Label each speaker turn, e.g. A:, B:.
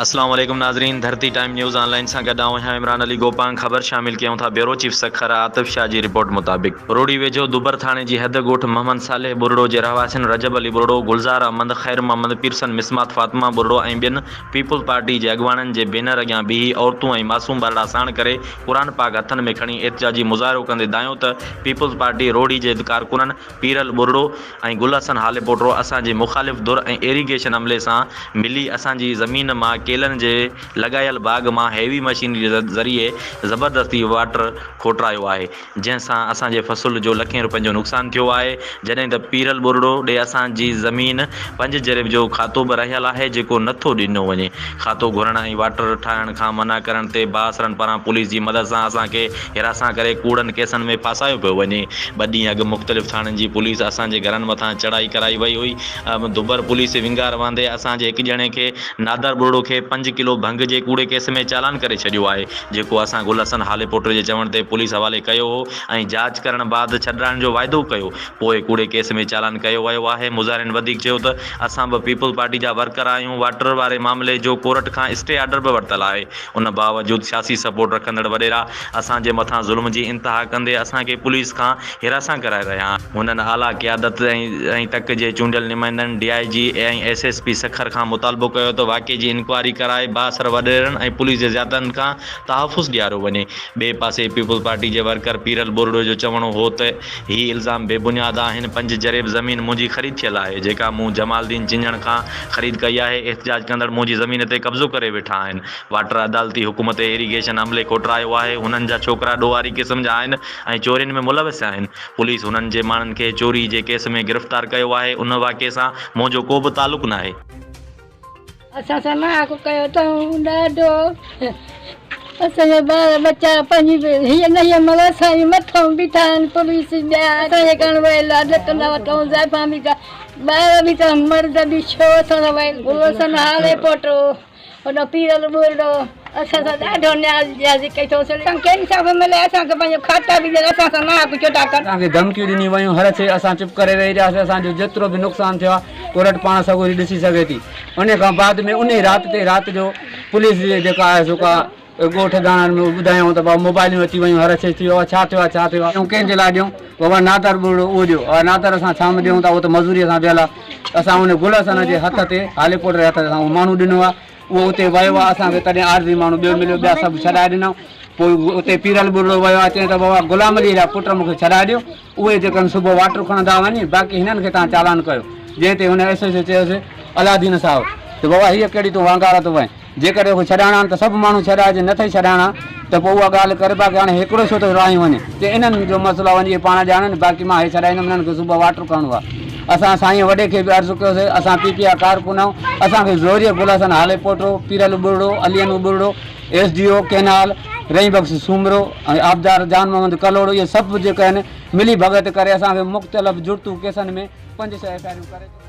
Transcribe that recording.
A: اسلام عليڪم ناظرين ڌرتي ٽائيم نيوز آن لائين سان گڏ آئون آهيان عمران علي گوپانگ خبر شامل ڪيون ٿا بيورو چيف سکر عاطف شاهه جي رپورٽ مطابق روهڙي ويجهو دوبر ٿاڻي جي حد ڳوٺ محمد صالح ٻرڙو جي رهواسين رجب علي ٻرڙو، گلزار احمد، خير محمد پيرسن مسمات فاطمه ٻرڙو ۽ ٻين پيپلز پارٽي جي اڳواڻن جي بينر اڳيان بيهي عورتون ۽ معصوم ٻارڙا ساڻ ڪري قرآن پاڪ هٿن ۾ کڻي احتجاجي مظاهرو ڪندي دانهيو ته پيپلز پارٽي روهڙي جي ڪارڪنن پيرل ٻرڙو ۽ گل حسن هاليپوٽو اسان جي مخالف ڌر ۽ ايريگيشن عملي سان ملي اسان جي زمين مان ڪيلن جي لڳايل باغ مان هيوي مشينري ذريعي زبردستي واٽر کوٽرايو آهي جنهن سان اسان جي فصل جو لکين روپين جو نقصان ٿيو آهي جڏهن ته پيرل ٻرڙو ڏي اسان جي زمين پنج جريب جو کاتو به رهيل آهي جيڪو نه ٿو ڏنو وڃي کاتو گهرڻ ۽ واٽر ٺاهڻ کان منع ڪرڻ تي بااثرن پاران پوليس جي مدد سان اسان کي هراسان ڪري ڪوڙن ڪيسن ۾ ڦاسايو پيو وڃي. ٻه ڏينهن اڳ مختلف ٿاڻن جي پوليس اسان جي گهرن مٿان چڙهائي ڪرائي وئي هئي. دبر پوليس ونگار وهندي اسان جي هڪ ڄڻي کي نادر ٻرڙو کي پنج ڪلو ڀنگ جي ڪوڙي ڪيس ۾ چالان ڪري ڇڏيو آهي، جيڪو اسان گل حسن هاليپوٽي جي چوڻ تي پوليس حوالي ڪيو هو ۽ جاچ ڪرڻ بعد ڇڏرائڻ جو واعدو ڪيو، پوء ڪوڙي ڪيس ۾ چالان ڪيو ويو آهي. مظاهرين وڌيڪ چيو ته اسان به پيپلز پارٽي جا ورڪر آهيون، واٽر واري معاملي جو ڪورٽ کان اسٽي آرڊر به ورتل آهي. ان باوجود سياسي سپورٽ رکندڙ وڏيرا اسان جي مٿان ظلم جي انتها ڪندي اسان کي پوليس کان هراسان ڪرائي رهيا آهن. هنن اعليٰ قيادت ۽ تڪ جي چونڊيل نمائندن، D I G ۽ S S P Sukkur کان مطالبو ڪيو ته واقعي جي انڪوائري ڪرائي بااثر وڏيرن ۽ پوليس جي زيادتين کان تحفظ ڏياريو وڃي. ٻئي پاسي پيپلز پارٽي جي ورڪر پيرل ٻرڙو جو چوڻ هو ته هي الزام بي بنياد آهن، پنج جريب زمين منهنجي خريد ٿيل آهي، جيڪا مون جمال الدين چنجڻ کان خريد ڪئي آهي، احتجاج ڪندڙ منهنجي زمين تي قبضو ڪري ويٺا آهن، واٽر عدالتي حڪم تي ايريگيشن عملي کوٽرايو آهي، هنن جا ڇوڪرا ڏوهاري قسم جا آهن ۽ چورين ۾ ملوث آهن، پوليس هنن جي ماڻهن کي چوري جي ڪيس ۾ گرفتار ڪيو آهي، ان واقعي سان منهنجو ڪو به تعلق ناهي.
B: اسان سان ناحق ڪيو اٿئون ڏاڍو اسان جا ٻار ٻچا پنهنجي هيء نه هيء مهل اسان جي مٿئون بيٺا آهن پوليس ٻيا اسان جي ڪاڻ ويل آ ڏڪندا وتئون زائفان به ته ٻار به ته مرد به ڇو اسان سان ويل گل حسن هالي پوٽو هوڏو پيرل ٻرڙو اسان سان ڏاڍو نياز نيازي ڪئي اٿئون اسان کي انصاف ملي اسان کي پنهنجو کاتا به ڏين اسان سان ناحق ڇو ٿا ڪن.
C: اسان کي ڌمڪيون ڏنيون ويون هر شيء اسان چپ ڪري ويهي رهياسين اسان جو جيترو به نقصان ٿيو آهي ڪورٽ پاڻ سڳوري ڏسي سگهي ٿي ان کان بعد ۾ انهي رات تي رات جو پوليس جي جيڪا آهي سو ڪا ڳوٺ داڻن ۾ ٻڌايائون ته بابا موبائلون اچي ويون هر شيء ٿي ويو آهي ڇا ٿيو آهي ڇا ٿيو آهي ڪنهن جي لاء ڏيون بابا نادر ٻرڙو اهو ڏيو بابا نادر اسان ڇا ۾ ڏيون ٿا اهو ته مزوري سان ويل آهي اسان ان گل حسن جي هٿ تي هاليپوٽ جي هٿ تي اسان اهو ماڻهو ڏنو آهي اهو اتي ويو آهي اسان کي تڏهن عارضي ماڻهو ٻيو مليو ٻيا سڀ ڇڏائي ڏنائون پوء اتي پيرل ٻرڙو ويو آهي چيائين ته بابا غلام علي جا پٽ مون کي ڇڏائي ڏيو اهي جيڪڏهن صبح واٽر کڻندا وڃي باقي هنن کي توهان چالان ڪيو جنهن تي هن ايس ايڇ او چيس الادين صاحب ته بابا هيء ڪهڙي تون وانگارا ٿو وهين جيڪڏهن اهي ڇڏائڻا آهن ته سڀ ماڻهو ڇڏائي جي نٿئي ڇڏائڻا ته پوء اها ڳالهه ڪر باقي هاڻي هڪڙو ڇو ٿو راهيون وڃين چي انهن جو مسئلو آهي وڃي اهي پاڻ ڄاڻن باقي مان هي ڇڏائيندم انهن کي صبح واٽر کڻڻو آهي اسان سائين وڏي کي به عرض ڪيوسي اسان پي پي آء ڪارڪن آهيون اسان کي زوريء Gul Hassan Halepoto Piral Burro Ali Anwar Burro S D O canal Rahim Bakhsh Soomro ۽ آبدار جان محمد ڪلهوڙو اهي سڀ جيڪي آهن ملي ڀڳت ڪري اسان کي مختلف جڙتو ڪيسن ۾ پنج ڇهه ايف I آريون ڪري.